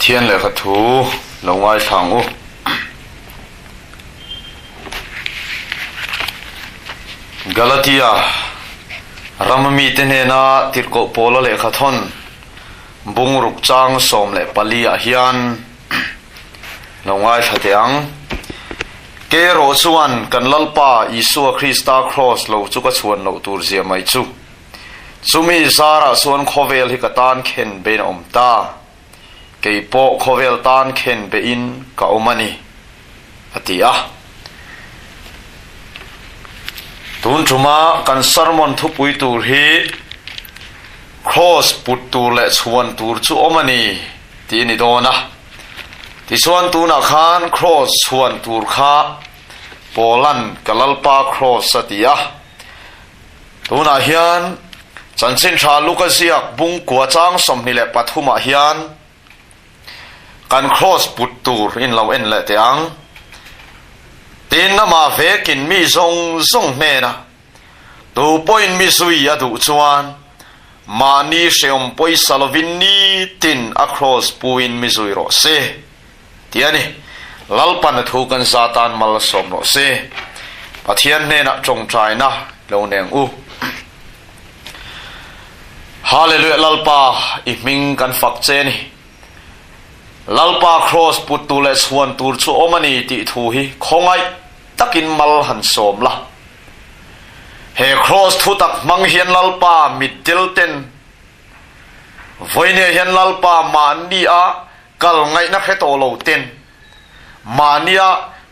Pathian lehkha thu lo ngaithla ang u. Galatia rama mite hnena tirhkoh Paula lehkha thawn bungruk chang 14 ah hian lo ngaithla teh ang. Ke erawh chuan kan Lalpa Isua Krista Kraws lo chu ka chhuan loh tur zia mai chu. Chumi zarah chuan khawvel hi ka tan khen bein a awm ta. Kei pawh khawvel tan khen bein ka awm a ni, a ti a. Tun tuma kan sermon thupui tur hi Kraws put tur leh chhuan tur chu awm a ni tih a ni dawn a. Tichuan tunah khan Kraws chhuan tur kha Paula'n ka Lalpa Kraws a ti a. Tunah hian Chanchin Tha Luka ziak bung kua chang 23 ah hian kan Kraws put tur in lo en leh teh ang. Tin amah vekin mi zawng zawng hnenah Tu pawhin mi zui a duh chuan mahni hreawm pawisa lovin nitin a kraws puin mi zui rawh se, ti a ni. Lalpan a thu kan za tan mal sawm rawh se. Pathian hnenah tawngtaina lo neng u. Hallelujah Lalpa i hming kan fak che ni. Lalpa kraws put tur leh chhuan tur chu awm a ni tih thu hi khawngaih takin mal han sawm la. He kraws thu tak hmang hian Lalpa mitdel ten vawinia hian Lalpa mahnia kal ngaihna hre tawh lo ten, mahnia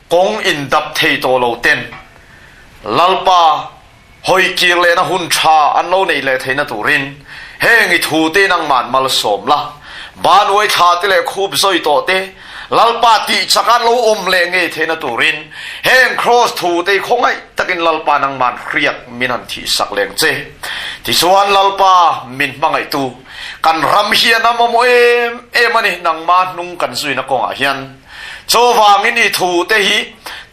kawng indap thei tawh lo ten Lalpa hawi kir lehna hun tha an lo neih leh theihna turin heng i thu te nangman malsawm la, ban uai thla te leh khup zawi tawh te Lalpa tih chak an lo awm leh ngei theihna turin heng kraws thu te khawngaih takin Lalpa nangman hriak min han thih sak leng che. Tichuan Lalpa min hmangaihtu kan ram hian a mamawh em em a ni, nangma hnung kan zuina kawngah hian. Chuvangin i thu te hi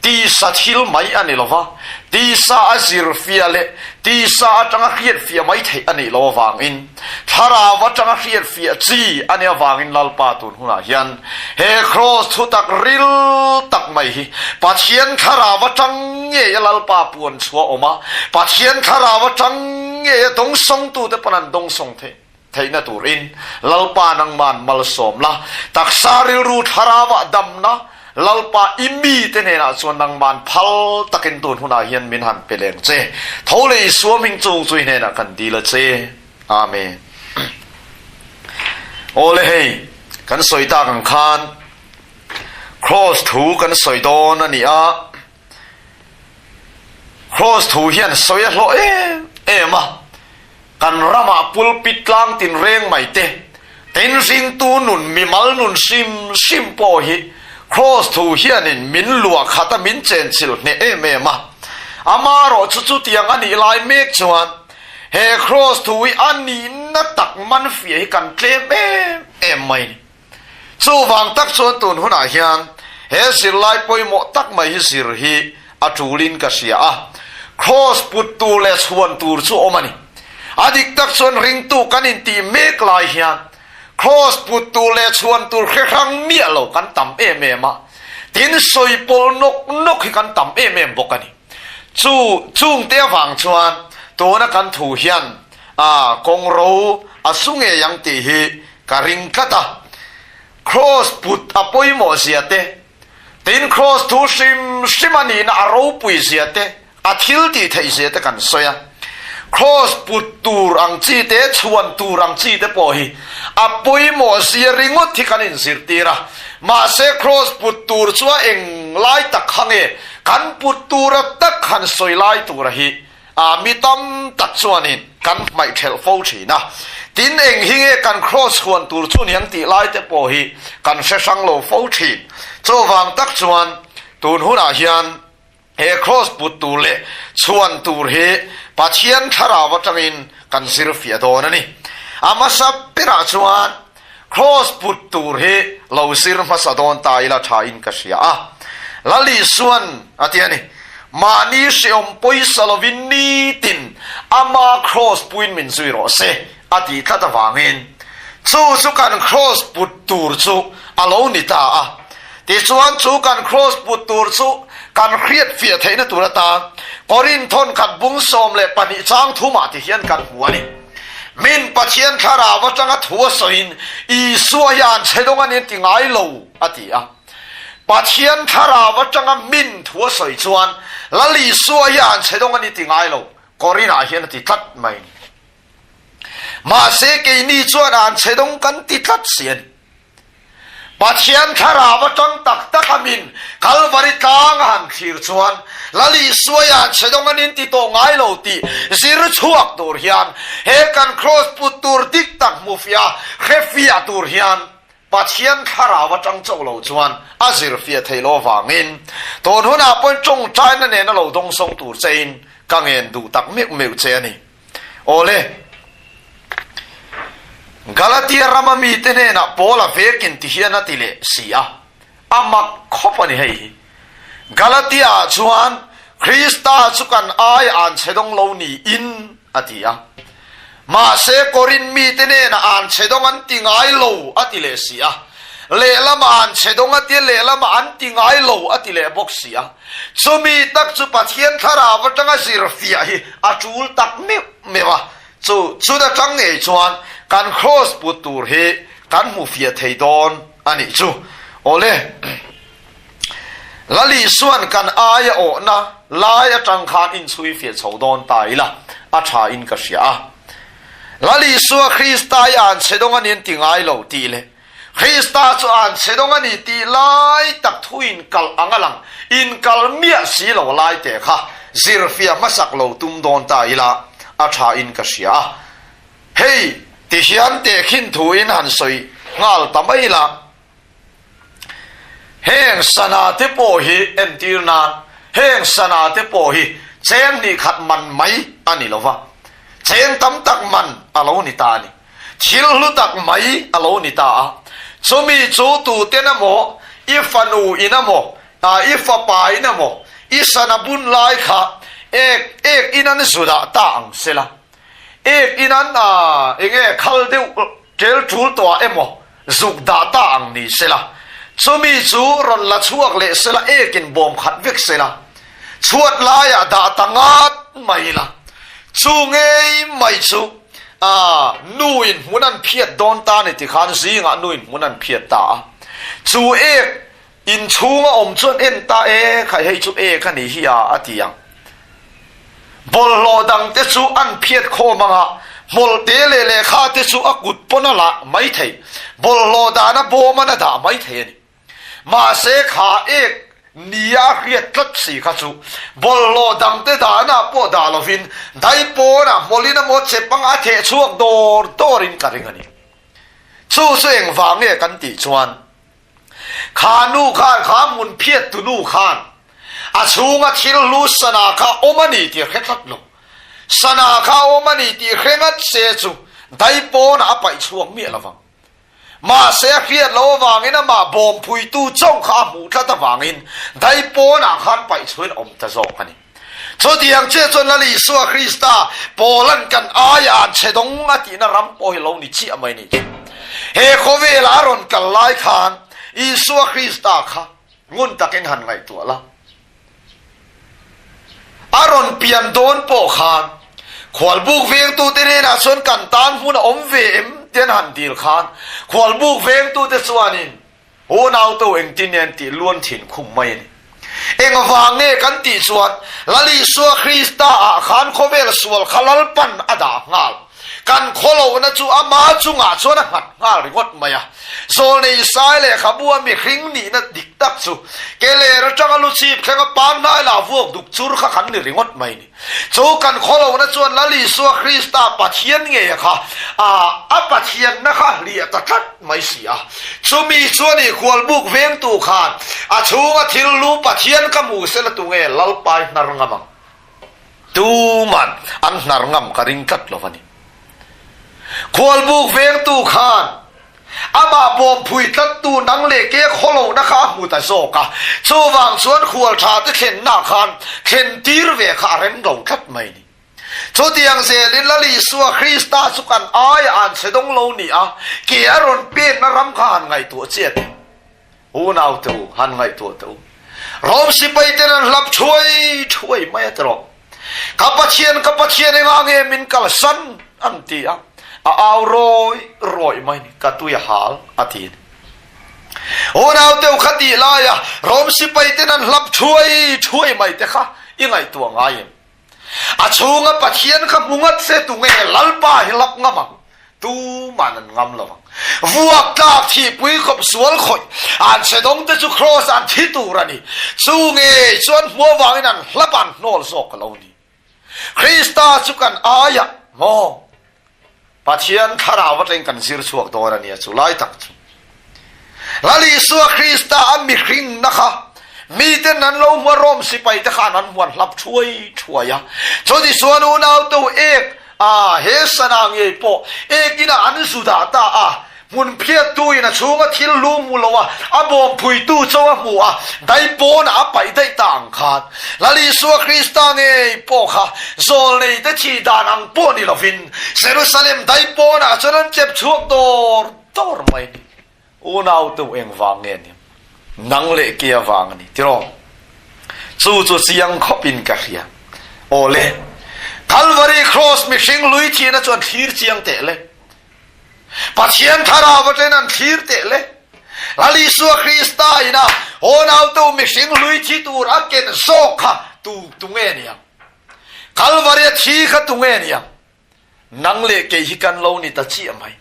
tisa thil mai a ni lo va, tisa a zir fia leh tisa atanga hriat fiah mai theih a nih lo avangin Thlarau atanga hriat fiah chi a nih avangin Lalpa tun hunah hian he kraws thutak ril tak mai hi Pathian Thlarau atang ngei a Lalpa puan chhuah awm a, Pathian Thlarau atang ngei a dawngsawngtute pawn an dawngsawng theih theihna turin Lalpa nangman malsawm la, taksa rilru Thlarauah damna Lalpa i mite hnenah chuan nangman phal takin tun hunah hian min han pe leng che. Tho leh Isua hming chung chu i hnenah kan dil a che. Amen. Awle hei, kan sawi tak ang khan Kraws thu kan sawi dawn a ni a. Kraws thu hian sawi a hlawh em em a. Kan ramah pulpit tlang tinreng mai te, tin ringtu nun mimal nun hrim hrim pawh hi Kraws thu hianin min luah khat a min chenchilh hneh em em a. Amaherawh chu chutiang a nih lai mek chuan he Kraws thu hi a nihna tak man fiah hi kan tlem em em mai ni. Chuvang tak chuan tun hunah hian he zirlai pawimawh tak mai hi zir hi a tulin ka hria a, Kraws put tur leh chhuan tur chu awm a ni. A dik tak chuan ringtu kan intih mek lai hian Kraws put tur leh chhuan tur hre hrang miah lo kan tam em em a, tin sawi pawlh nawk nawk hi kan tam em em bawk a ni. Chu chungte avang chuan tuna kan thu hian a kawngro a su ngei ang tih hi Ka ring tlat a, Kraws put a pawimawh zia te, tin Kraws thu hrim hrim a nihna a ropui zia te, a thil tih theih zia te kan sawi a. Kraws put tur ang chi te, chhuan tur ang chi te pawh hi a pawimawh zia ringawt hi kan inzirtir a. Mahse Kraws put tur chu a eng lai tak kha nge kan put tura tak han sawi lai tura hi A mi tam tak chuanin kan hmaih thelh fo thin a, tin eng hi nge kan kraws huan tur chu niang tih lai te pawh hi kan hre hrang lo fo thin. Chuvang tak chuan tun hunah hian he kraws put tur leh chhuan tur hi Pathian thlarau atangin kan zir fiah dawn a ni. A hmasa berah chuan kraws put tur hi lo zir hmasa dawn ta ila tha in ka hria a. Lal Isuan a ti a ni, Mahni hreawm pawisa lovin nitin ama kraws puin min zui rawh se a tih tlat avangin chu chu kan kraws put tur chu a lo ni ta a. Tichuan chu kan kraws put tur chu kan hriat fiah theihna tur atan Korinth thawnkhat bung 12 chang thumah ti hian kan hmu a ni. Min Pathian thlarau atanga thu a sawiin Isua hi an chhe dawng a ni an ti ngai lo a ti a. Pathian thlarau atanga min thu a sawi chuan Lal Isua hi an chhe dawng a ni ti ngai lo Korinth ah hian a ti tlat mai a ni. Mahse keini chuan an chhe dawng kan ti tlat si a ni. Pathian thlarau atang tak tak a min Kalvari tlang a han thlir chuan Lal Isua i an chhe dawng an in ti tawh ngai lo tih zir chhuak tur hian he kan kraws put tur dik tak hmu fiah hre fiah tur hian Pathian thlarau atang chauh lo chuan a zir fiah theih loh avangin tun hunah pawhin tawngtaina nena lo dawngsawng tur chein ka ngen duh tak meuh meuh che a ni. Awle, Galatia rama mite hnenah Paula vekin ti hian a ti leh si a, a mak khawp a ni hei hi. Galatia ah chuan Krista chu kan ai an chhe dawng lo niin a ti a. Mahse Korinth mite hnenah an chhe dawng an ti ngai lo a ti leh si a. Lehlamah an chhe dawng a tia lehlamah an ti ngai lo a ti leh bawk si a. Chumi tak chu Pathian thlarau atanga zir fiah hi a tul tak meuh meuh a, chu chut atang ngei chuan kan kraws put tur hi kan hmu fiah thei dawn a nih chu. Awle, Lal Isuan kan aia awhna lai atang khan inchhui fiah chho dawn ta ila a tha in ka hria a. Lal Isua Krista i an chhe dawng a ni an ti ngai lo tih leh Krista chu an chhe dawng a ni tih lai tak thu inkal ang a lang, inkal miah si lo lai teh kha zirfiah hmasak lo tum dawn ta ila a tha in ka hria a. Hei ti hian tehkhin thu in han sawi nghal ta mai la. Heng sana te pawh hi entir nan heng sana te pawh hi cheng hnih khat man mai a ni lo va, cheng tam tak man a lo ni ta a ni. Thil hlu tak mai a lo ni ta a. Chumi chu tuten emaw, i fanu in emaw, i fapa in emaw, i sana bun lai kha ek ek in an zu dah ta ang sela. Ek in an enge khal deuh tel tul tawh ah emaw zuk dah ta ang ni sela. Chumi chu rawn la chhuak leh sela ek in bawm khat vek sela. Chhuat laiah dah ta ngat mai la. Chu ngei mai chu A nu in hmun an phiat dawn ta ni ti khan zingah nu in hmun an phiat ta a. Chu ek in chhunga awm chuan en ta e khai hei chu ek a ni hi a a ti ang. Bawlhhlawh dang te chu an phiat khawm ang a, hmawlhte leh lehkha te chu a kut pawn a lah mai thei. Bawlhhlawh dahna bawm an a dah mai thei a ni. Mahse kha ek nia a hriat tlat si kha chu bawlhhlawh dangte dahna pawh dah lovin dai pawnah hmawlhin emaw chep anga a theh chhuak dawr dawrin ka ring a ni. Chu chu engvang nge kan tih chuan kha nu khan kha hmun phiat tu nu khan a chhunga thil hlu sana kha awm a ni tih a hre tlat lo. Sana kha awm a ni tih hre ngat se chu dai pawnah a paih chhuak miah lovang. Mahse a hriat loh avangin amah bawmpuitu chauh kha a hmuh tlat avangin dai pawnah khan paih chhuin awm ta zawk a ni. Chutiang chiah chuan Lal Isua Krista Paula'n kan aia an chhe dawng a tihna ram pawh hi lo ni chiah mai ni chu. He khawvela a rawn kal lai khan Isua Krista kha ngun takin han ngaihtuah la. A rawn pian dawn pawh khan khualbuk vengtute hnenah chuan kan tan hmun a awm ve em tih an han dil khan khualbuk vengtute chuanin unauto engtin nge an tih luan thin khum mai a ni. Engvang nge kan tih chuan Lal Isua Krista ah khan khawvel sual kha Lalpan a dah nghal. Kan khawlohna chu ama chungah chuan a nghat nghal ringawt mai a. Zawlnei Sai lehkhabu a mihring nihna dik tak chu ke ler atanga lu chhip thlenga pan hnai lah vuak duk chur kha kan ni ringawt mai ni. Chu kan khawlohna chuan Lal Isua Krista Pathian nge kha a Pathianna kha hliah ta tlat mai si a. Chumi chuan i khualbuk vengtu khan a chhunga thil lu Pathian ka hmu sela tunge Lalpai hnar ngam ang? Tuman an hnar ngam ka ring tlat lo a ni. Khualbuk vengtu khan amah bawmphui tlattu nang leh ke khawlohna kha a hmu ta zawk a, chuvang chuan khual tha te thlenna khan thlen tir ve kha a rem lo tlat mai ni. Chutiang zelin Lal Isua Krista chu kan aia an chhe dawng lo ni a, ke a rawn penna ram kha han ngaihtuah chiat. Unaute u, han ngaihtuah teh u. Rom sipaiten an hlap thuai thuai mai a ti rawh. Ka Pathian, ka Pathian engah nge min kalsan? an ti a. A au rawi rawi mai ni, ka tui a hal a ti a ni. Unaute u kha tih laia Rom sipaiten an hlap thuai thuai mai te kha i ngaihtuah ngai em? A chhunga Pathian kha hmu ngat se tunge Lalpa hi lap ngam ang? Tuman an ngam lo ang. Vuak tlak thihpui khawp sual khawih an chhe dawng te chu Kraws an thi tur a ni. Chu ngei chuan hmu avangin an hlap an hnawl zawk a lo ni. Krista chu kan aiah maw? Pathian thlarau atangin kan zir chhuak dawn a nia chu lai tak chu. Lal Isua Krista a mihringna kha miten an lo hmu a, Rom sipai te khan an hmuan hlap thuai thuai a. Chutichuan unautu ek a he sana ngei pawh ekin ah an zu dah ta a, Hmun phiattu in a chhunga thil lu hmu lo a, a bawm phuitu cho a hmu a, dai pawnah a paih daih ta ang khan. Lal Isua Krista ngei pawh kha zawlnei te thih dan ang pawh ni lovin Jerusalem dai pawnah chuan an chep chhuak dawr dawr mai a ni. Unau tu eng vang nge ni? Nang leh ke avang a ni tiraw? Chu chu chiang khawp in ka hria. Aw le, Calvary Cross mihring lui thihna chuan thlir chiang teh le. Pathian thlarau aṭen an thlir teh le. Lal Isua Krista ina hawnautu mihring hlui thi tur a ken zawk kha tu tunge ni ang? Kalvaria thi kha tunge ni ang? Nang leh kei hi kan lo ni ta chiah mai.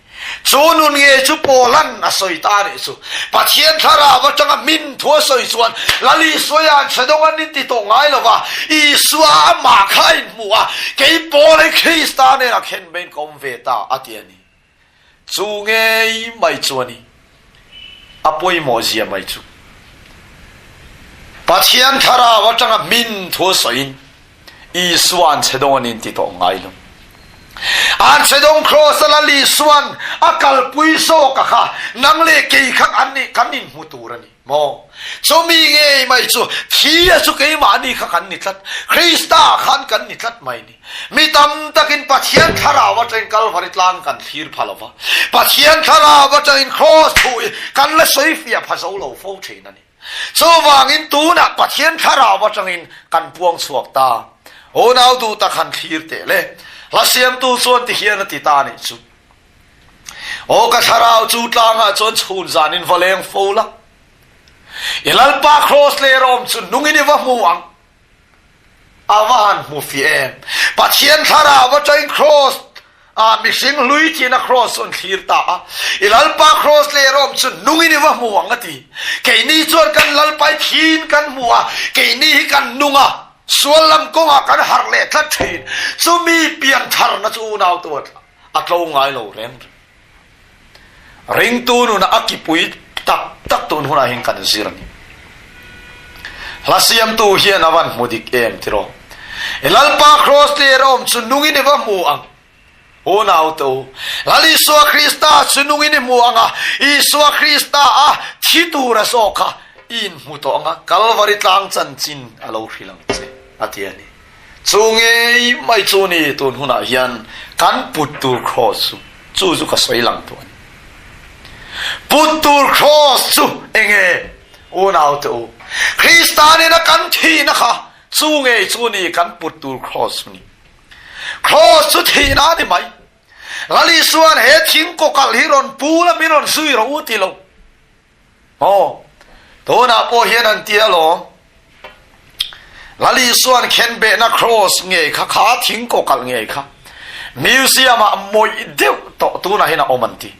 Chu nun nge chu Paulan a sawi ta nih chu. Pathian thlarau aṭanga hmin thu a sawi chuan Lal Isua i an chhe dawng an inti tawh ngai lo va, Isua amah kha a inhmu a, kei Paul hi Krista nen a khen maiin ka awm ve ta a ti a ni. Chu ngei mai chu a ni. A pawimawh zia mai chu. Pathian thlarau aṭanga hmin thu a sawiin Isua an chhe dawng an inti tawh ngai lo. An chhe dawng Kraws a Lal Isuan a kalpui zawk a kha nang leh kei kha an nih kan inhmu tur a ni maw? Chumi ngei mai chu thi a chu keimahni kha kan ni tlat. Krista khan kan ni tlat mai ni. Mi tam takin Pathian thlarau atangin Kalvari tlang kan thlir pha lo va, Pathian thlarau atangin Kraws thu hi kan la sawi fiah pha zo lo fo thin a ni. Chuvangin tunah Pathian thlarau atangin kan puang chhuak ta. Unau duh tak han thlir teh le. Hla siamtu chuan ti hian a ti ta nih chu. Aw ka thlarau chu tlangah chuan chhun zanin va leng fo la. I Lalpa Kraws leh rawm chu nungin i va hmu ang. A va han hmu fih em! Pathian thlarau atangin Kraws ah mihring hlui thihna Kraws chu an thlir ta a, I Lalpa Kraws leh rawm chu nungin i va hmu ang a ti. Keini chuan kan Lalpa i thiin kan hmu a, keini hi kan nung a, sual lam kawngah kan harh leh tlat thin. Chumi piantharna chu unautu a tlo ngai lo reng reng. Ringtu nuna a kipui tak tak tun hunah hian kan zir a ni. Hla siamtu hian a van hmu dik em tiraw? I Lalpa Kraws ler a awm chu nungin i va hmu ang. Unaute u, Lal Isua Krista chu nungin i hmu ang a, Isua Krista a thi tur a zawk kha i inhmu tawh ang a, Kalvari tlang chanchin a lo hrilh ang che, a ti a ni. Chu ngei mai chu ni tun hunah hian kan put tur kraws chu, chu chu ka sawi lang tawh a ni. Put tur kraws chu enge? Unaute u, Krista nena kan thihna kha chu ngei chu ni kan put tur kraws chu ni. Kraws chu thihna a ni mai. Lal Isua'n he thing kawkalh hi rawn pu la min rawn zui rawh u ti lo. Aw, tunah pawh hian an ti alawm. Lal Isua'n khenbehna cross ngei kha, kha thing kawkalh ngei kha museum ah mawih deuh tawh tunah hian a awm an ti.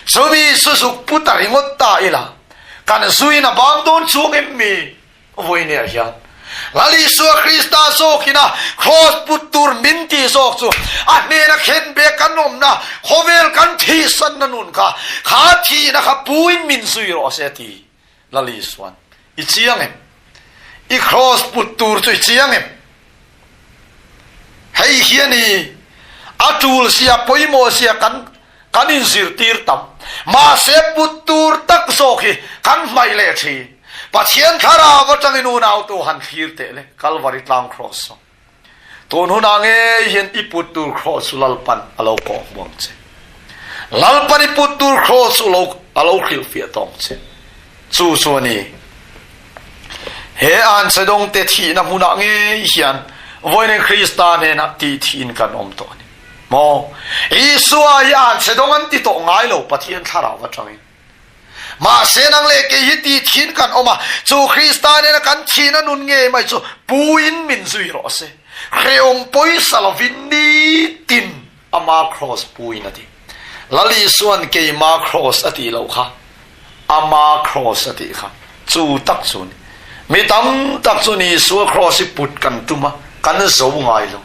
Chumi chu zuk pu ta ringawt ta ila, kan zuiin a bang dawn chuang em mi? Vawinia hian Lal Isua Krista zawkina Kraws put tur min tih zawk chu a hnena khenbeh kan awmna khawvel kan thihsanna nun kha, kha thihna kha puin min zui rawh se a ti. Lal Isuan, I chiang em? I Kraws put tur chu i chiang em? Hei hian i a tul sia pawimawh sia kan kan inzirtir tam. Mahse put tur tak zawk hi kan hmaih leh thin. Pathian thlarau atangin unautu han thlir teh le, Kalvari tlang kraws chu. Tun hunah ngei hian i put tur kraws chu Lalpan a lo kawh hmu ang che. Lalpan i put tur kraws chu a lo hrilhfiah tawng che. Chu chu a ni. He anchhedawngte thihna hmunah ngei hian vawiin Krista hnenah tih thihin kan awm tawh a ni. Maw? Isua hi anchhedawng an ti tawh ngai lo Pathian thlarau atangin. Mahse nang leh kei hi tih thihin kan awm a, chu Krista nena kan thihna nun ngei mai chu puin min zui rawh se. Hrehawm pawisa lovin nitin Ama kraws puin a ti. Lal Isua'n keima kraws a tih loh kha, ama kraws a tih kha. Chu tak chu a ni. Mi tam tak chuan Isua kraws hi put kan tum a, kan zo ngai lo.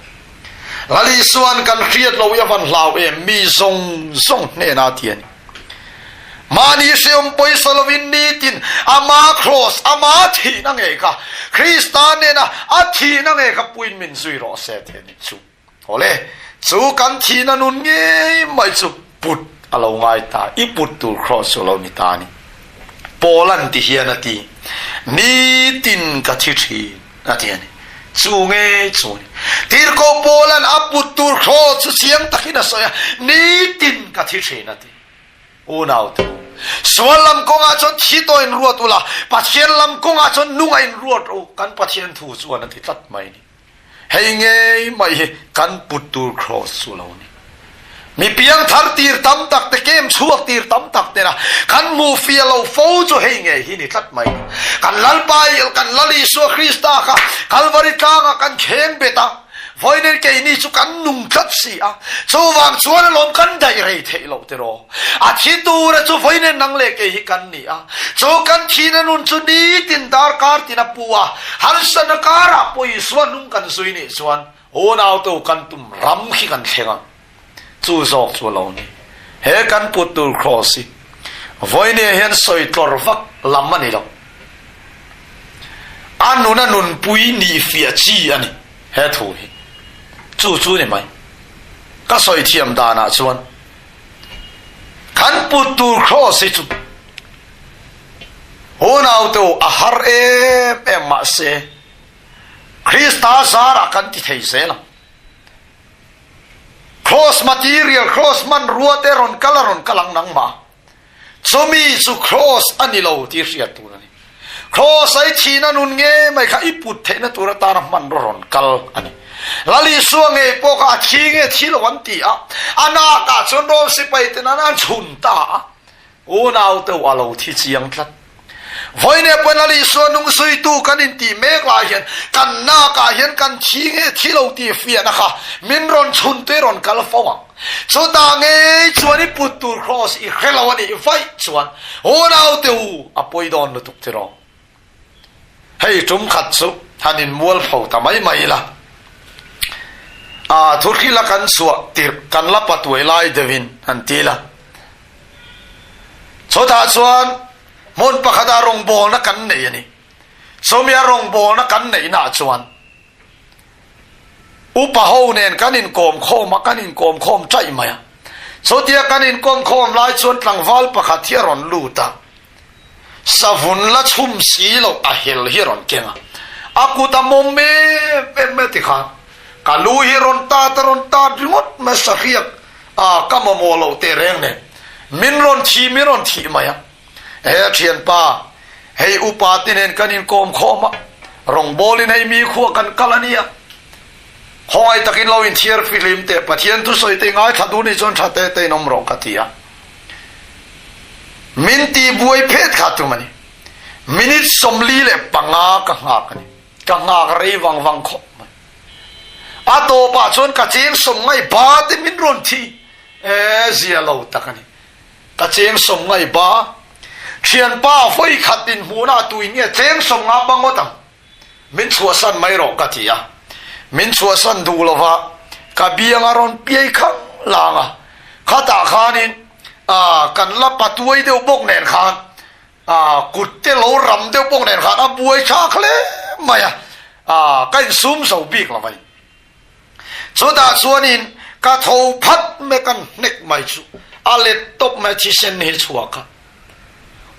Lal Isua'n kan hriat loh i a van hlau em, mi zawng zawng hnenah a ti a ni. Mahni hreawm pawisa lovin nitin ama kraws, ama thihna ngei kha, Krista nena a thihna ngei kha puin min zui rawh se ti a ni. Chu. Awle, chu kan thihna nun ngei mai chu put a lo ngai ta, i put tur cross chu a lo ni ta a ni. Paul-a'n ti hian a ti, Nitin ka thi thin, a ti a ni. Chu ngei chu a ni. Tirhkoh Paul-a'n a put tur cross chu chiang takin a sawi a, Nitin ka thi thin, a ti. Unau te u, sual lam kawngah chuan thi tawh in ruat ula, Pathian lam kawngah chuan nunga in ruat u, kan Pathian thu chuan a ti tlat mai a ni. Hei ngei mai hi kan put tur cross chu lo ni. Mi piangthar tir tam tak te kem chhuak tir tam tak tena kan hmuh fia lo fo chu hei ngei hi ni tlat mai. Kan Lalpa kan Lal Isua Krista kha Kalvari tlangah kan kheng bet a, vawiin keini chu kan nung tlat si a, chuvang chuan alawm kan daih rei theih loh tiraw. A thi tura chu vawiin nang leh kei hi kan ni a, chu kan thihna nun chu nitin darkar tin a pu a, harsatna karah pawh Isua hnung kan zui nih chuan unautu kan tum ram khi kan thleng ang. Chu zawk chu a lo ni. He kan put tur kraws hi vawiin hian sawi tlawr vak lam a ni lo. A nuna nunpui nih fiah chi a ni he thu hi. Chu chu ni mai. Ka sawi thiam danah chuan Kan put tur cross hi chu unaute u a har em em mahse Krista zarah kan ti thei zel ang. Cross material, cross hmanrua te rawn kal a rawn kal ang nangmah. Chumi chu Kraws a ni lo tih hriat tur a ni. Kraws a i thihna nun nge mai kha i put theihna tur atana hmanraw rawn kal a ni. Lal Isua ngei pawh kha a thi nge thi lo an ti a, a nakah chuan Rom sipai ten an an chhun ta a, unau te u a lo thi chiang tlat. Vawiin pawhin Lal Isua nung zuitu kan intih mek lai hian kan nakah hian kan thi nge thi lo tih fiahna kha min rawn chhun te rawn kal fo ang. Chutah ngei chuan i put tur kraws i hre lo a nih vaih chuan unaute u a pawi dawn lutuk tiraw. Hei tum khat chu han inmualpho ta mai mai ila. A thuhrila kan chhuah tirh kan la patuai lai deuhin han ti ila. Chutah chuan hmun pakhatah rawngbawlna kan nei a ni. Chumia rawngbawlna kan neihnaah chuan upa ho nen kan inkawm khawm a, kan inkawm khawm ṭaih mai a. Chutia kan inkawm khawm lai chuan tlangval pakhat hi a rawn lut a, savun la chhum si loh a hel hi a rawn keng a. A kut a mawm em em mai a tikhan ka lu hi rawn tat a rawn tat ringawt mai a, sahriak a ka mamawh loh teh reng nen min rawn thi min rawn thih mai a. He thianpa, hei upa te nen kan inkawm khawm a, rawngbawlin hei mi khua kan kal a nia. Khawngaih takin lo inthiar fihlim teh, Pathian thusawi te ngaithla duh nih chuan tha te te in awm rawh ka ti a. Min ti buai phet kha tum a ni. Minute 45 ka nghak a ni. Ka nghak rei vang vang khawp mai. A tawpah chuan ka cheng sawm ngai ba te min rawn thi. E zia lo tak a ni. Ka cheng 90 ba. Thianpa vawi khat inhmuhna tui nge cheng 50 ba ngawt ang. Min chhuahsan mai rawh ka ti a. Min chhuahsan duh lova ka biang a rawn piai khang lang a. Khatah khanin kan la patuai deuh bawk nen khan kut te lo ram deuh bawk nen khan a buai thlak hle mai a. Ka insum zo bik lo mai. Chutah chuanin ka tho phat mai kan hnek mai chu a let tawp mai thisen hi chhuak a.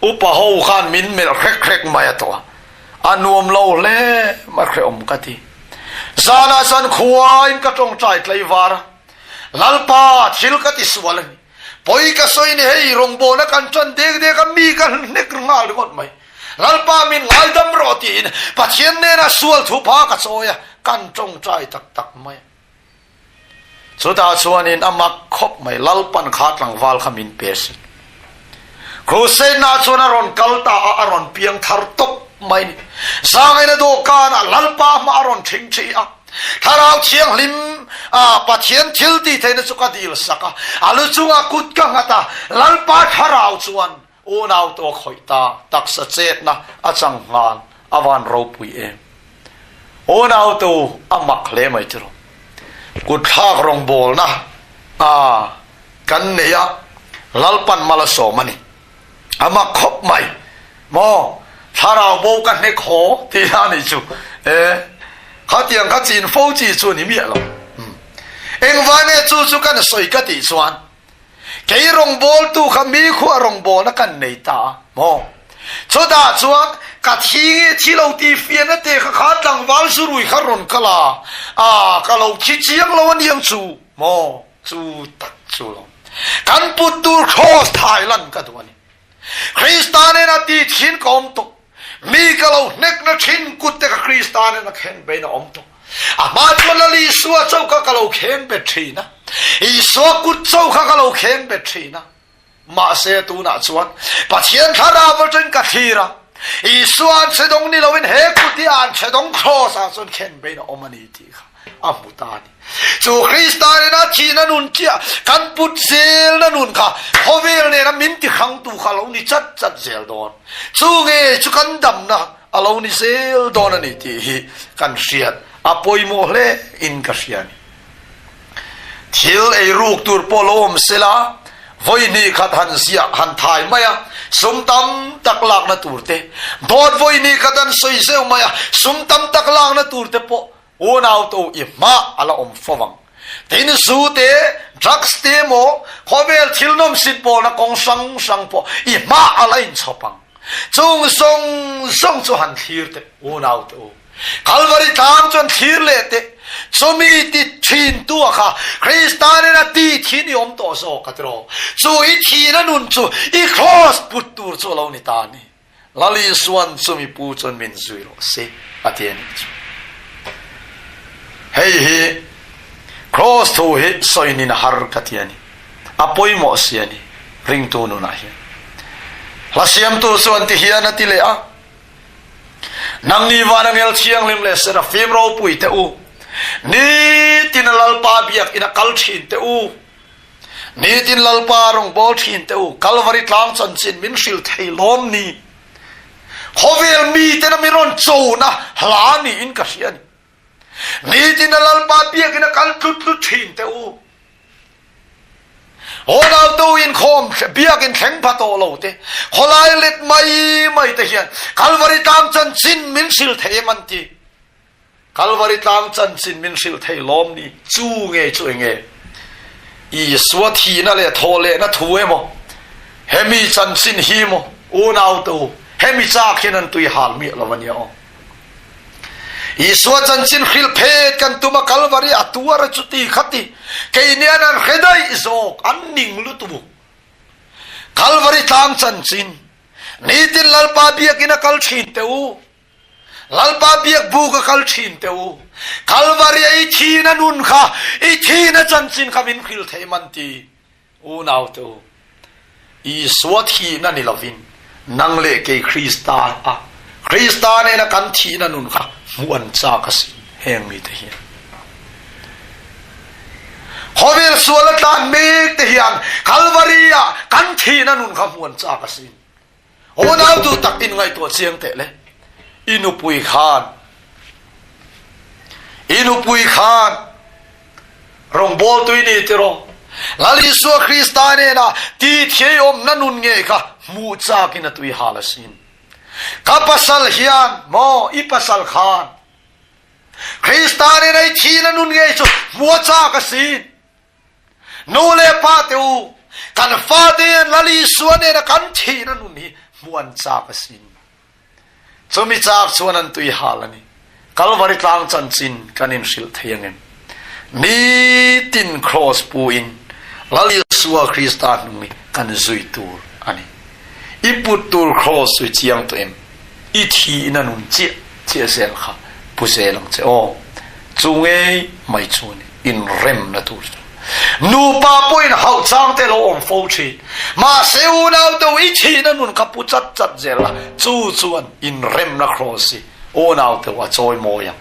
Upa ho khan min melh hrek hrek mai a tawh a, a nuam lo hle mai hrehawm ka ti. Zanah chuan khuain ka tawngtai tlaivar a, Lalpa thil ka ti sual a ni. Pawi ka sawi ni hei rawngbawlna kan tan dek dek a mi ka hnek nghal ringawt mai. Lalpa min ngaidam rawh tiin Pathian hnenah sual thupha ka chawi a, kan tawngtai tak tak mai a. Chutah chuanin a mak khawp mai, Lalpan kha tlangval kha min pe si. Crusade-na chuan a rawn kal ta a, a rawn piang thar tawp mai ni. Zangaina dawhkanah Lalpa hma a rawn thing thi a. Thlarau Thianghlim a Pathian thil tih theihna chu ka dil sak a, a lu chungah kut ka nghat a, Lalpa Thlarau chuan Unau tawh khawih ta taksa chetna a chang nghal a van ropui em. Unau tu a mak hle mai tiraw. Kutthlak rawngbawlna a kan nei a, Lalpan mal a sawm a ni. A mak khawp mai maw, thlarau bo ka hnek haw tih a nih chu. E, khatiang kha chin fo chi chu a ni miah lo. Engvai nge chu chu kan sawi ka tih chuan Kei rawngbawltu kha mi khuah rawngbawlna kan nei ta a maw? Chutah chuan ka thi nge thi lo tih fiahna te kha kha tlangval zurui kha rawn kal a, a ka lo thi chiang lo a niang chu maw? Chu tak chu lo. Kan put tur Kraws thai lan ka duh a ni. Krista nena ti thin ka awm tawh. Mi ka lo hnekna thin kut te kha Krista nena khen bein a awm tawh. A hma chuan Lal Isua cho kha ka lo khen bet thin a. Isua kut cho kha ka lo khen bet thin a. Mahse tunah chuan Pathian thlarau atangin ka thlir a. Isua an chhe dawng ni loin he kut hi an chhe dawng kraws ah chuan khen bein a awm a ni tih kha a hmu ta a ni. Chu Krista nena thihna nun chiah kan put zelna nun kha khawvel nena min ti hrangtu kha a lo ni chat chat zel dawn. Chu nge chu kan damna a lo ni zel dawn a ni tih hi kan hriat a pawimawh hle in ka hria a ni. Thil ei ruk tur pawh lo awm sela, vawi hnih khat han ziah han thai mai a, sum tam tak lakna tur te, dawt vawi hnih khat han sawi zeuh mai a, sum tam tak lakna tur te pawh Unau to i hma a la awm fo vang. Tin zu te, drugs te emaw, khawvel thil nawmsit pawlna kawng hrang hrang pawh i hma a la inchhawp ang. Chung zawng zawng chu han thlir teh, unau te u. Kalvari tlang chuan thlir leh teh. Chumi ti thin tu a kha Krista nena ti thin i awm tawh zawk a tiraw. Chu i thihna nun chu i kraws put tur chu a lo ni ta a ni. Lal Isuan chumi pu chuan min zui rawh se a ti a nih chu. Hei hi Kraws thu hi sawinin a har ka ti a ni. A pawimawh si a ni ringtu nunah hian. Hla siamtu chuan ti hian a ti leh a, Nangni van angel thianghlim leh Serafim ropui te u, nitin a Lalpa biakin a kal thin te u, Nitin Lalpa rawngbâwl ṭhin teh u, Kalvari tlâng chanchin min hrilh thei lawm ni? Khawvel miten a min rawn chona hla niin ka hria a ni. Nitin a Lalpa biakin a kal tlut tlut ṭhin teh u. Unautu inkhawm biakin thleng pha tawh lo te, khawlai let mai mai te hian Kalvari tlâng chanchin min hrilh thei em an ti. Kalvari tlang chanchin min hrilh thei lawm ni? Chu nge chu enge? Isua thihna leh thawhlehna thu emaw, hemi chanchin hi maw unaute u, hemi chak hian an tui hal miah lo a nia aw. Isua chanchin hrilh phet kan tum a, Kalvari a tuar a chuti khati, keinian an hre daih zawk, an ning lutuk. Kalvari tlang chanchin, nitin Lalpa biakin a kal thin teh u, Lalpa biak bu ka kal thin te u. Kalvari a i thina nun kha, i thina chanchin kha min hrilh thei man ti. Unau te u, Isua thihna ni lovin nang leh kei Krista a Krista nena kan thihna nun kha hmuh an chak asin heng mite hian. Khawvel sual a tlan mek te hian Kalvari ah kan thihna nun kha hmuh an chak asin. Unau duh tak in ngaihtuah chiang teh le. I nupui khan I nupui khan rawngbawltu i ni tiraw? Lal Isua Krista nena ti thiai awmna nun ngei kha hmuh chakin a tui hal asin. Ka pasal hian maw i pasal khan Krista nena i thihna nun ngei chu hmuh a chak asin. Nu le pa te u, kan fate hian Lal Isua nena kan thihna nun hi hmuh an chak asin. Chumi chak chuan an tui hal a ni. Kalvari tlang chanchin kan inhrilh thei angem? Nitin kraws pu in Lal Isua Krista hnung hi kan zui tur a ni. I put tur kraws chu i chiang tawh em? I thihna nun chiah chiah zel kha pu zel ang che aw. Chu ngei mai chu a ni inremna tur chu. Nupa pawhin hauh chang te lo awm fo thin. Mahse unau te u i thihna nun kha pu chat chat zel la, chu chuan inremna kraws hi unau te u a chawi mawi ang.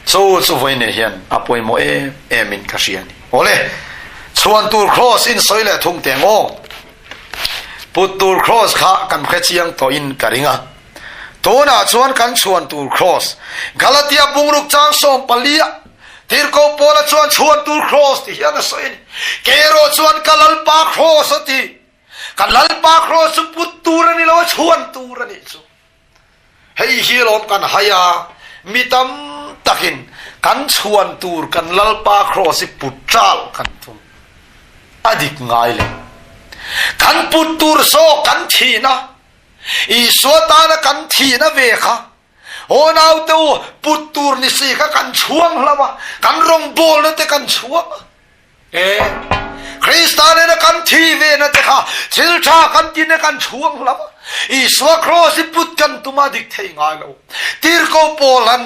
Chu chu vawiinah hian a pawimawh em em in ka hria a ni. Awle, chhuan tur kraws in sawi leh thung teng aw. Put tur kraws kha kan hre chiang tawhin ka ring a. Tunah chuan kan chhuan tur kraws, Galatia bungruk chang 14 ah Tirhkoh Paula chuan chhuan tur kraws ti hian a sawi a ni. Kei erawh chuan ka Lalpa kraws a ti. Ka Lalpa kraws chu put tur a ni lo a, chhuan tur a nih chu. Hei hi lawm kan hai a, mi tam takin kan chhuan tur kan Lalpa kraws hi put ṭal kan tum. A dik ngai lo. Kan put tur zawk kan thihna, Isua tana kan thihna ve kha aw naute u, put tur ni si kha kan chhuang hlauh a, kan rawngbawlna te kan chhuang a. E, Krista nena kan thi ve na te kha thil tha kan ti na kan chhuang hlauh a. Isua kraws i put kan tum a dik thei ngai lo. Tirhkoh Paul an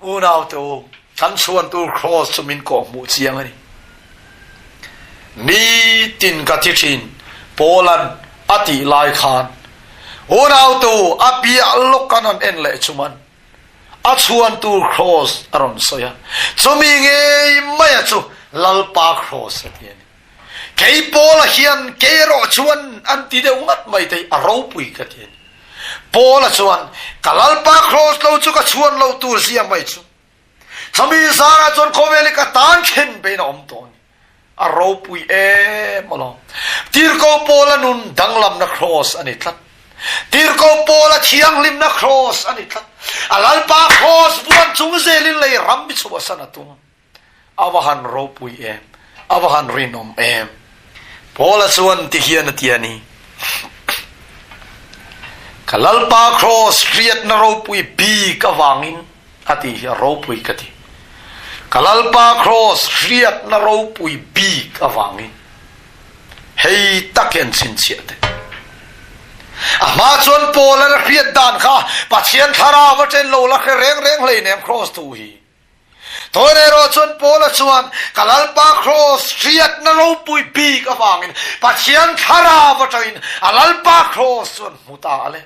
unau te u, kan chhuan tur kraws chu min kawh hmuh chiang a ni. Nitin ka thi thin, Paul an a tih lai khan unau te u a piah lawk kan han en leh chu man A chhuan tur kraws a rawn sawi a, chumi ngei maia chu Lalpa kraws a ti a ni. Kei Paula hian kei erawh chuan an ti deuh ngat mai te hi a ropui ka ti a ni. Paula chuan, Ka Lalpa kraws lo chu ka chhuan lo tur zia mai chu. Chumi zarah chuan khawvel hi ka tan khen bein a awm tawh a ni. A ropui em alawm. Tirhkoh Paula nun danglamna kraws a ni tlat. Tirhkoh Paula thianghlimna kraws a ni tlat. A Lalpa kraws vuan chung zelin lei ram mi chhuahsan a tum. A va han ropui em, a va han rinawm em. Paula chuan ti hian a ti a ni. Ka Lalpa kraws hriatna ropui bik avangin a tih hi a ropui ka ti. Ka Lalpa kraws hriatna ropui bik avangin hei tak hi an chhinchhiah te. A hma chuan Paul-an a hriat dan kha Pathian thlarau a chen lo la hre reng reng hleinem kraws thu hi. Tawin erawh chuan Paul-a chuan ka Lalpa kraws hriatna ropui bik avangin Pathian thlarau atangin a Lalpa kraws chu an hmu ta a le.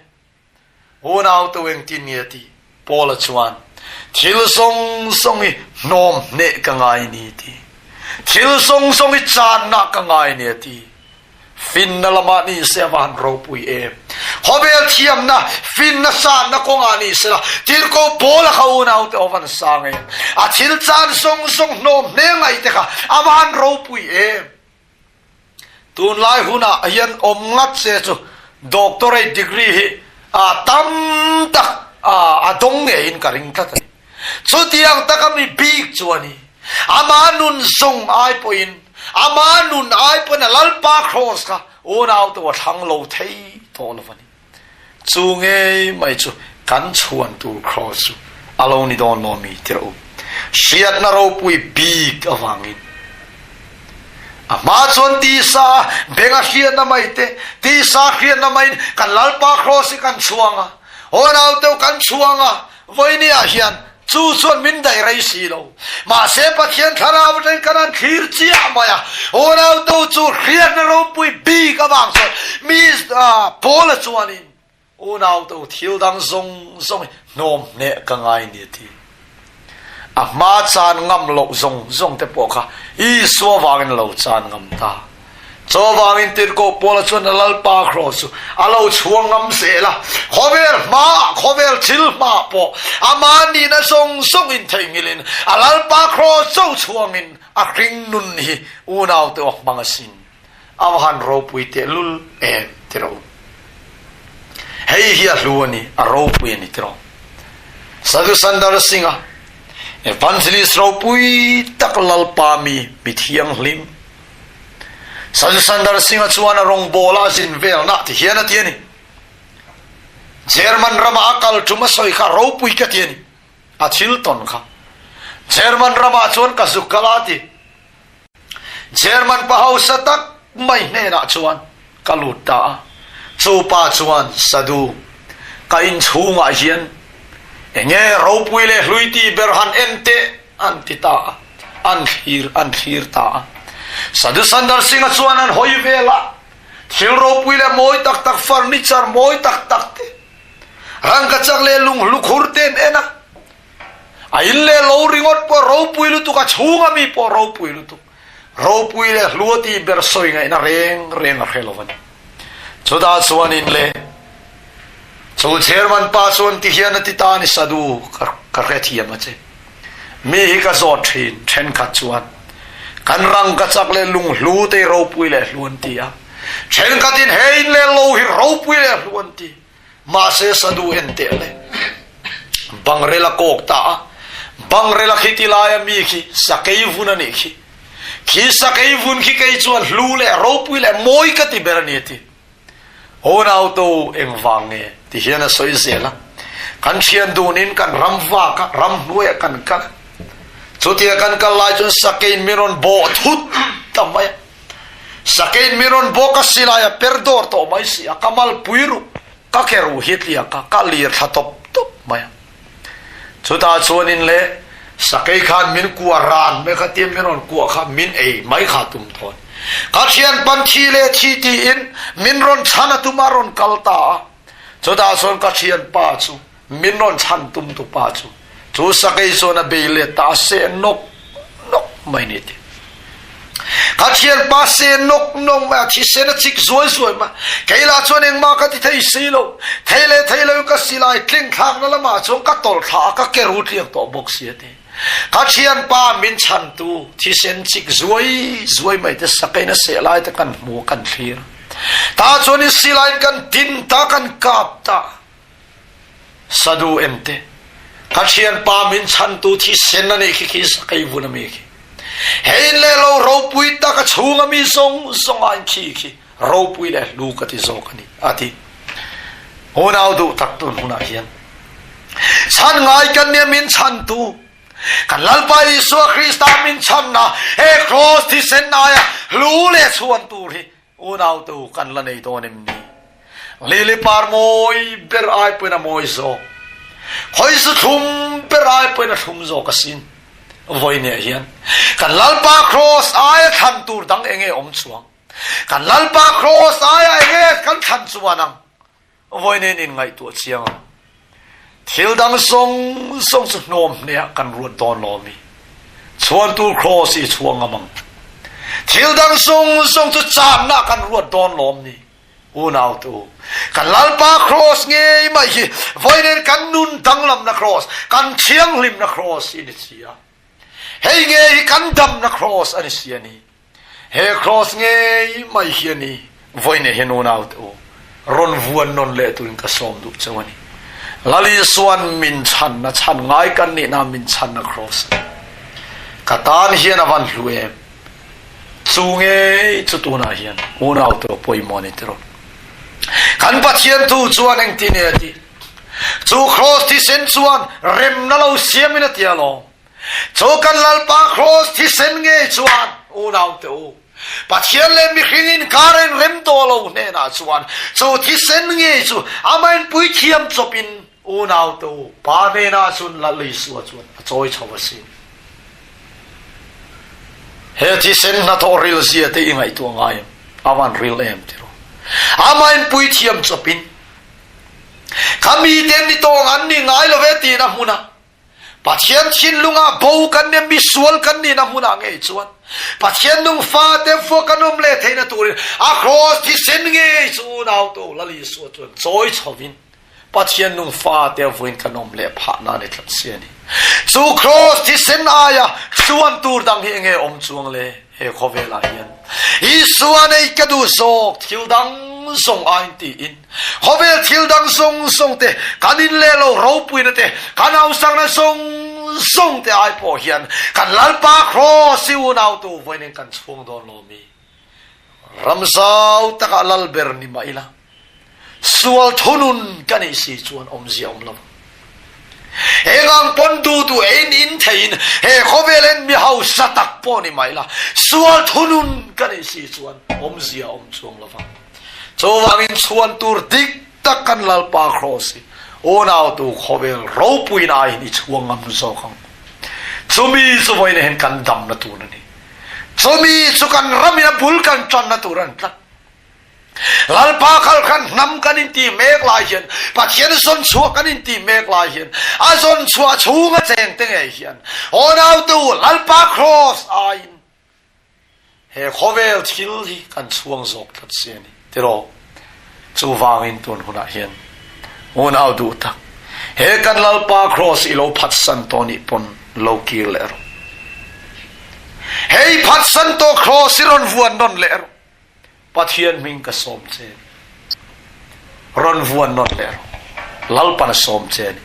Unau tu engtin nge tih Paula chuan thil zawng zawng hi hnawm hneh ka ngai ni ti. Thil zawng zawng hi channa ka ngai ni a ti. Finna lamah ni se a va han ropui em. Khawvel thiamna, finna sanna kawngah ni sela tirhkoh Paula kha unau te aw van sang em. A thil chan zawng zawng hnawm hneh ngaih te kha a va han ropui em. Tunlai hunah hian awm ngat se chu doctorate degree hi a tam tak a dawng ngeiin ka ring tlat a ni. Chutiang taka mi bik chu a ni. Ama nun zawng ai pawhin, ama nun ai pawhin a Lalpa kraws kha unau te a thlang lo thei tawh lo a ni. Chu ngei mai chu kan chhuan tur kraws chu a lo ni dawn lo mi tirh u. Hriatna ropui bik avangin a hma chuan tisa benga hriatna mai te, tisa hriatna maiin kan Lalpa kraws hi kan chhuang a, aw naute kan chhuang a, vawinia hian chu chuan min daih rei si lo. Mahse Pathian thlarau atangin kan han thlir chiah mai a, unautu chu hriatna ropui bik avang chuan mi Paula chuanin unautu thil dang zawng zawng hi hnawm hneh ka ngai ni a ti. A hma chan ngam loh zawng zawng te pawh kha Isua vangin a lo chan ngam ta. Chuvangin Tirhkoh Paula chuan a Lalpa kraws chu a lo chhuang ngam zel a, khawvel hmaah, khawvel thil hmaah pawh ama nihna zawng zawngin theihnghilhin a Lalpa kraws cho chhuangin a hring nun hi unaute aw hmang asin. A va han ropui tehlul em ti rawh u. Hei hi a hlu a ni, a ropui a ni ti rawh. Sadhu Sundar Singh-a Evangelist ropui tak Lalpa mi mi thianghlim Sadhu Sundar Singh-a chuan a rawngbawla a zin velna ti hian a ti a ni. German rama a kal tum a sawi kha ropui ka ti a ni. A thil tawn kha. German ramah chuan ka zuk kal a ti. German pa hausa tak mai hnenah chuan ka lut ta a. Chu pa chuan, Sadhu, Ka inchhungah hian enge ropui leh hlui tih ber han en teh an ti ta a, an thlir an thlir ta a. Sadhu Sundar Singh-a chuan an hawi vel a, thil ropui leh mawi tak tak, furniture mawi tak tak te, rangkachak leh lunghlu khur te an en a. A in leh lo ringawt pawh ropui lutuk, a chhunga mi pawh ropui lutuk. Ropui leh hlua tih ber sawi ngaihna reng reng a hre lo a ni. Chutah chuanin le chu chairman pa chuan ti hian a ti ta a ni, Sadhu, ka hrethiam a che. Mi hi ka zawt thin, thenkhat chuan kan rangkachak leh lunghlu te hi ropui leh hlu an ti a, thenkhatin he in leh lo hi ropui leh hlu an ti. Mahse Sadhu en teh le. Bangrel a kawk ta a, Bangrel a khi ti laia mi khi sakei vun a nih khi. Khi sakei vun khi kei chuan hlu leh ropui leh mawi ka ti ber a ni a ti. Unautu engvang nge ti hian a sawi zel a. Kan thian dunin kan ram vak a, ram hnuaiah kan kal a. Chutia kan kal lai chuan sakeiin min rawn bawh thut ta mai a. Sakein mi rawn bawk a silai a per dawr tawh mai si a, ka malpui ruh, ka ke ruh hi tliak a, ka lir thla tawp tawp mai a. Chutah chuanin le sakei khan min kuah ran mai kha tia min rawn kuah kha min ei mai kha tum thawn. Ka thian pan thi le thi tiin min rawn chhan a tum a rawn kal ta a. Chutah chuan ka thianpa chu min rawn chhan tum tu pa chu chu sakei chuan a bei let ta a seh nawk nawk mai ni ti. Ka thianpa seh nawk nawk mai a thisen a chik zuai zuai mai. Kei lah chuan engmah ka ti thei si lo. Thei leh thei lo in ka silai tling thlakna lamah chuan ka tawlh thla a ka ke ru tliak tawh bawk si a ti. Ka thianpa min chhantu thisen chik zuai zuai mai te sakeiin a seh lai te kan hmu a kan thlir. Tah chuan in silai in kan tin ta kan kap ta. Sadu em te. Ka thianpa min chhantu thisen a nih khi khi sakei vun a mi khi. Hei in le lo ropui tak a chung a mi zawng zawng ah in khi khi ropui le hlu ka ti zawk a ni a ti. Unau duh tak tun hunah hian chhan ngai kan nia min chhantu kan Lalpa Isua Krista min chhanna he cross thisen aia hlu leh chhuan tur hi Unau tu kan la nei dawn em ni? Lily par mawi ber ai pawhin a mawi zawk. Khawizu thlum ber ai pawhin a thlum zawk asin. Vawiinah hian kan Lalpa Kraws aia thlan tur dang enge awm chuang? Kan Lalpa Kraws aia enge kan thlan chuan ang? Vawiin inngaihtuah chiang ang. Thil dang zawng zawng chu hnawm hneah kan ruat dawn lo mi. Chhuantu Kraws i chhuang ngam ang. Thil dang zawng zawng chu channa kan ruat dawn lawm ni. Unau tu, kan Lalpa Kraws ngei mai hi vawiin kan nun danglamna Kraws, kan thianghlimna Kraws hi ni si a. Hei ngei hi kan damna Kraws a ni si a ni. He cross ngei mai hi a ni. Vawiin hian unaute u, rawn vuan nawn leh turin ka sawm duh cheu a ni. Lal Isuan min chhanna chhan ngai kan nihna min chhanna cross a ni. Ka tan hian a van hlu em? Chu ngei chu tunah hian unaute u pawimawh a ni tiraw? Kan Pathian thu chuan engtin nge a tih? Chu cross thisen chuan remna lo siamin a ti alawm. Chu kan Lalpa Kraws thisen ngei chuan unaute u, Pathian leh mihring inkar a inrem tawh lo hnenah chuan chu thisen ngei chu amah inpuithiam chawpin unaute u, Pa hnenah chuan Lal Isua chuan a chawi chho asin. He thisen hnathawh ril zia te i ngaihtuah ngai em? A van ril em tiraw? Amah inpuithiam chawpin kha miten ni tawng an ni ngai lo ve tiin a hmun a. Pathian thinlungah bo kan nih misual kan nihna hmunah ngei chuan Pathian nung fate fua kan awm leh theihna turin a kraws thisen ngei chu unau tu Lal Isua chuan chawi chhovin Pathian nung fate vuin kan awm leh phahna ni tlat si a ni. Chu kraws thisen aia chuan tur dang hi enge awm chuang le he khawvelah hian Isua nei ka duh zawk thil dang zawng aiin tiin Khawvel thil dang zawng zawng te, kan in leh lo ropuina te, kan hausakna zawng zawng te ai pawh hian kan Lalpa Kraws i unautu vawiin kan chhung dawn lo mi? Ram zau takah lal ber ni mah ila, sual thunun ka nih si chuan awmzia awm lo. Engang pawn duh duh ein in theiin he khawvel en mi hausa tak pawh ni mah ila, sual thunun ka nih si chuan awmzia awm chuang lo vang. Chuvangin chhuan tur dik tak kan Lalpa Kraws hi. Unautu khawvel ropuina aiin i chhuang ngam zawk ang. Chumi chu vawiin hian kan damna tur a ni. Chumi chu kan ramin a bul kan tanna tur a ni tlat. Lalpa khal khan hnam kan inti mek lai hian Pathian zawn chhuah kan inti mek lai hian a zawn chhuah chhunga cheng te ngei hian unautu Lalpa Kraws aiin he khawvel thil hi kan chhuang zawk tlat si a ni tiraw? Chuvangin tun hunah hian unau duh tak he kan Lalpa Kraws i lo phatsan tawh nih pawn lo kir leh rawh. Hei phatsan tawh Kraws i rawn vuan nawn leh rawh. Pathian hming ka sawm che a ni. Rawn vuan nawn leh rawh. Lalpan a sawm che a ni.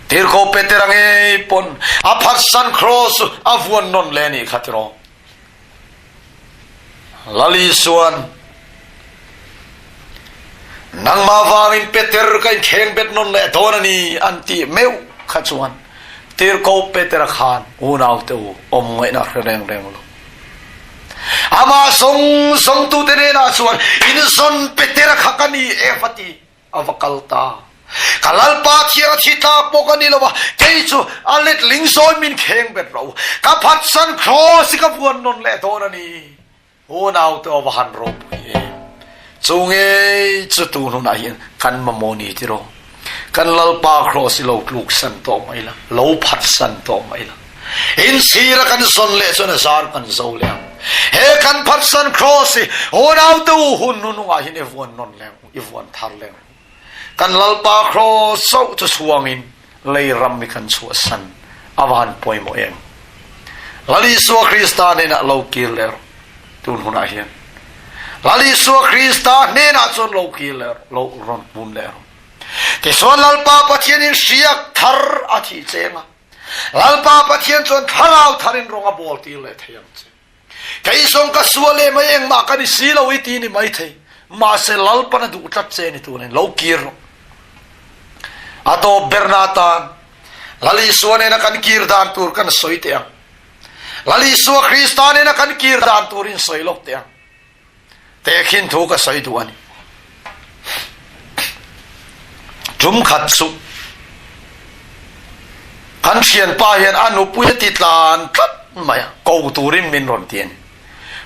Tirhkoh Petera ngei pawn a phatsan kraws chu a vuan nawn leh a nih kha tiraw. Lal Isuan nangmah vangin Peter ka inthleng bet nawn leh dawn a ni an tih meuh kha chuan Tirhkoh Petera khan unaute u awm ngaihna hre reng reng lo. Amah zawng zawngtute hnenah chuan inzawn Petera kha ka ni e va ti a va kal ta. Ka Lalpa thiang a thi tlak pawh ka ni lo va, kei chu a letling zawi min kheng bet ro. Ka phatsan kraws hi ka vuan nawn leh dawn a ni. Unaute aw va han ropui em! Chu ngei chu tu hnunah hian kan mamawh ni tiraw? Kan Lalpa kraws hi lo tluksan tawh mai la, lo phatsan tawh mai la. Inchhira kan zawn leh chuan a zar kan zo leh ang. He kan phatsan kraws hi unaute u hun hnunungah hian i vuan nawn leh ang u, i vuan thar leh ang u. Kan Lalpa kraws chauh chu chhuangin lei ram hi kan chhuahsan a va han pawimawh em. Lal Isua Krista hnenah lo kir leh rawh tun hunah hian. Lal Isua Krista hnenah chuan lo kir leh rawh, lo rawn hmun leh rawh. Tichuan Lalpa Pathianin hriak thar a thih cheng a, Lalpa Pathian chuan thlarau tharin rawng a bawl tir leh thei ang che. Kei zawng ka sual leh mai engmah ka ni si lo i ti ni maithei. Mahse Lalpan a duh tlat che ni turin lo kir rawh. A tawp berna atan Lal Isua nena kan kir dan tur kan sawi teh ang. Lal Isua Krista nena kan kir dan tur in sawi lawk teh ang. Tehkhin thu ka sawi duh a ni. Tum khat chu kan thianpa hian a nupui a ti tlan tlat mai a, ko turin min rawn ti a ni.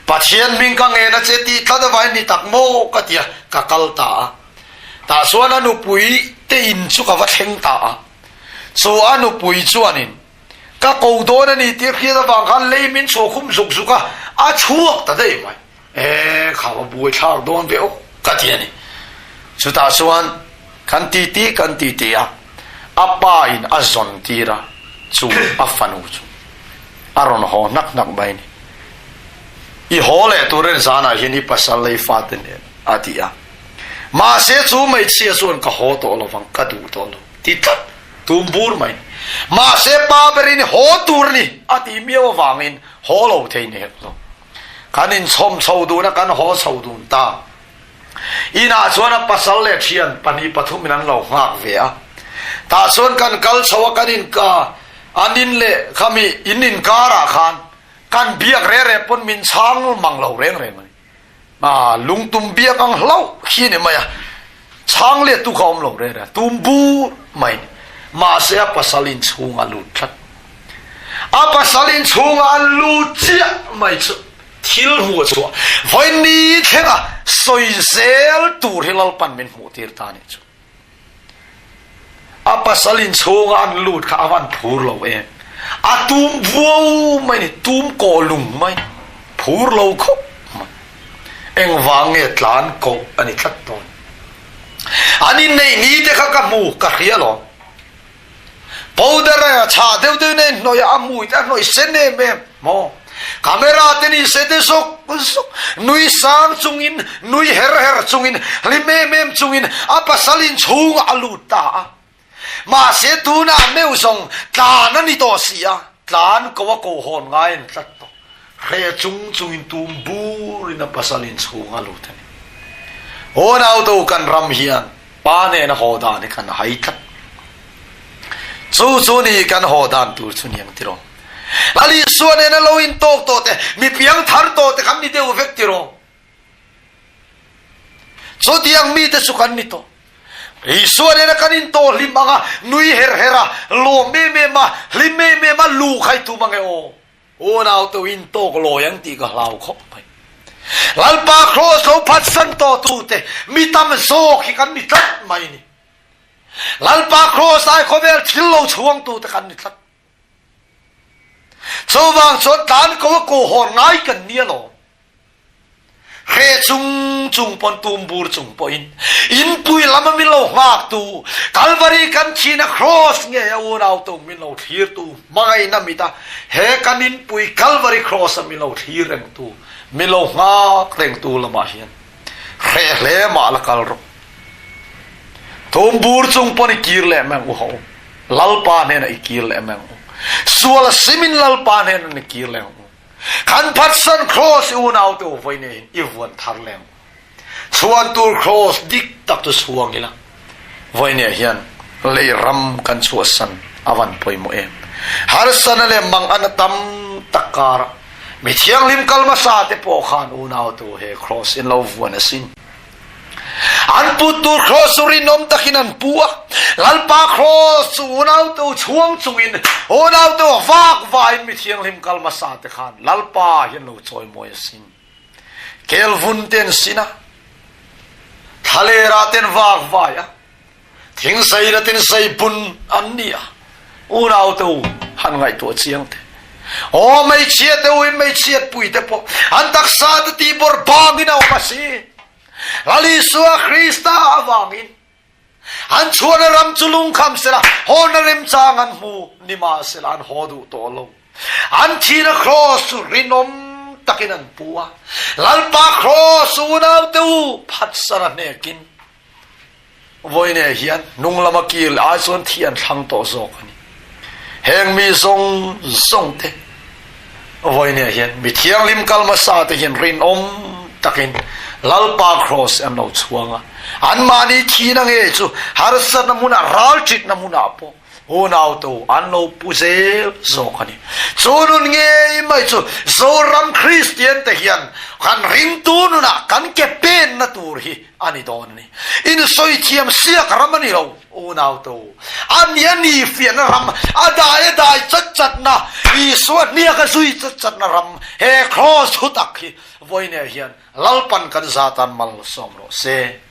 Pathian hming ka ngen a che tih tlat avangin ni tak maw ka ti a, ka kal ta a. Tah chuan a nupui te in chu ka va thleng ta a. Chu a nupui chuanin Ka ko dawn a ni tih hriat avang khan lei min chhuah khum zuk zuk a, a chhuak ta daih mai. E, kha va buai thlak dawn ve aw ka ti a ni. Chutah chuan kan titi kan titi a, a pa in a zawn tir a, chu a fanu chu a rawn haw hnak hnak mai a ni. I haw leh turin zanah hian i pasal leh i fate nen a ti a. Mahse chu hmeichhia chuan ka haw tawh lovang, ka duh tawh lo ti tlat. Tum bur mai. Mahse pa berin haw tur a ni a tih miau avangin haw lo thei ni hek lo. Kan inchhawm chho dun a, kan haw chho dun ta. Inah chuan a pasal leh thian pahnih pathumin an lo nghak ve a. Tah chuan kan kal chho a, kan inka an in leh khami in inkarah khan kan biak reh reh pawn min chhang mang lo reng reng a ni. A lungtum biak ang hlauh hi a ni mai a, chhang let tu kha awm lo reng reng a, tum bur mai a ni. Mahse a pasal inchhung a lut tlat. A pasal inchhunga an lut chiah mai chu thil hmuh a chhuah. Vawiin ni thlenga sawi zel tur hi Lalpan min hmuh tir ta a nih chu. A pasal inchhunga an lut kha a van phur lo em. A tum vuau mai ni, tum kawh lung mai, phur lo khawp mai. Engvang nge tlan koh a ni tlat dawn. An inneih ni te kha ka hmu, ka hria lawm. Powder a chhah deuh deuhin a inhnawih a, a hmui te a hnawih sen em em maw? Camera te ni se te zawk zawk nui sang chungin, nui her her chungin, hlim em em chungin a pasal inchhungah a lut ta a. Mahse tunah meuh zawng tlan a ni tawh si a, tlan ko a koh hawn ngai an tlat tawh. Hre chung chungin tum burin a pasal inchhung a lut a ni. Unautu kan ram hian pa nena haw dan hi kan hai tlat. Chu chu ni kan haw dan tur chu niang tiraw. Lal Isua nena lo intawk tawh te, mi piang thar tawh te kan ni deuh vek tiraw. Chutiang mite chu kan ni tawh. Isua nena kan intawh hlim ang a, nui her her a, lawm em em a, hlim em em a, lu kha i tum ang e aw. Unau te intawk lawi ang tih ka hlau khawp mai. Lalpa Kraws lo phatsan tawh tute mi tam zawk hi kan ni tlat mai ni. Lalpa Kraws ai khawvel thil lo chhuangtute kan ni tlat. Chuvang chuan tlan ko a ko hawn ngai kan ni alawm. Hre chung chung pawn tum bur chung pawhin inpui lama min lo nghaktu Kalvari kan thihna Kraws nge a unau tu min lo thlirtu hmangaihna mita he kan inpui Kalvari Kraws a min lo thlir rengtu min lo nghak rengtu lamah hian hreh hle mah la kal rawh. Tum bur chung pawn i kir leh meng u ho. Lalpa hnenah i kir leh meng u. Sual a simin Lalpa hnenah i kir leh u. Kan phatsan cross i unau te u voi ne hin i vuan thar leng u. Chhuan tur cross dik tak chu chhuang ila. Voi ne hian lei ram kan chhuahsan avan pawimawh em. Harsana leh mang an a tam tak karah mi thianghlim kal hmasa te pawh khan unau te u he cross in lo vuan asin. An put tur cross chu rinawm takin an pu a, Lalpa cross chu unaute u chhuang chungin unaute u vak vain mi thianghlim kal hmasa te khan Lalpa hi an lo chawimawi asin. Kelvun te an sin a, thlalera te an vak vai a, Thingseina tinsei bun an ni a, unaute u han ngaihtuah chiang teh. Aw hmeichhia te u in hmeichhiat pui te pawh an taksa te tihbawrh bangin a awm a si. Lal Isua Krista avangin an chhuahna ram chu lungkham sela hawna remchang an hmu nimahsela an haw duh tawh lo. An thihna kraws chu rinawm takin an pu a, Lalpa kraws unaute u phatsan a hnekin Vawiinah hian hnung lama kil ai chuan thi an thlang tawh zawk a ni. Heng mi zawng zawng te vawiinah hian mi thianghlim kal hmasa te hian rinawm takin Lalpa Kraws an lo chhuang a, anmahni thihna nge chu harsatna hmunah ralṭitna hmunah pawh Unautu an lo pu zel zawk a ni. Chu nun ngei mai chu Zoram Kristian te hian kan ringtu nunah kan ke penna tur hi a ni dawn a ni. Insawi thiam siak ram a ni lo, unautu. A ni a ni fiahna ram, a dai a dai chat chatna, Isua hniak a zui chat chatna ram, he Kraws thu tak hi vawiinah hian Lalpan kan zatan malsawm rawh se.